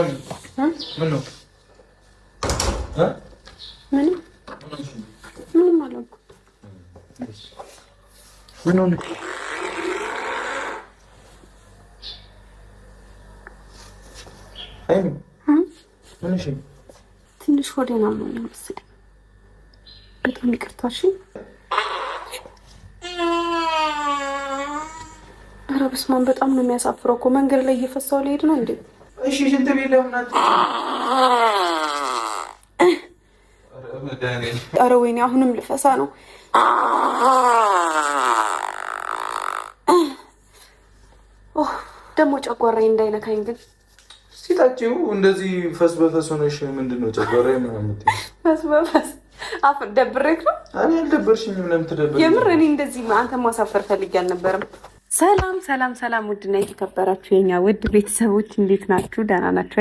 ማሚ ምን ነው? ምንም ምንም አልሆንኩም። ምን ሆነ? ምን? እሺ። ትንሽ ሆዴን አሞኛል መሰለኝ። በጣም ይቅርታ። እሺ። ኧረ በስመ አብ፣ በጣም ነው የሚያሳፍረው እኮ። መንገድ ላይ እየፈሳሁ ልሄድ ነው እንዴ? እሺ፣ ሽንት ቤት ለምን ኧረ ወይኔ፣ አሁንም ልፈሳ ነው። ደግሞ ጨጓራዬ እንዳይነካኝ ግን። ሲታጭው እንደዚህ ፈስ በፈስ ሆነሽ ምንድን ነው ጨጓራዬ ምናምን የምትይው? ፈስ በፈስ አፍ ደብሬክ ነው። እኔ አልደበርሽኝም። ለምን ትደብሪኝ? የምር እኔ እንደዚህ አንተ ማሳፈር ፈልጌ አልነበረም። ሰላም ሰላም ሰላም! ውድና የተከበራችሁ የኛ ውድ ቤተሰቦች እንዴት ናችሁ? ደህና ናችሁ?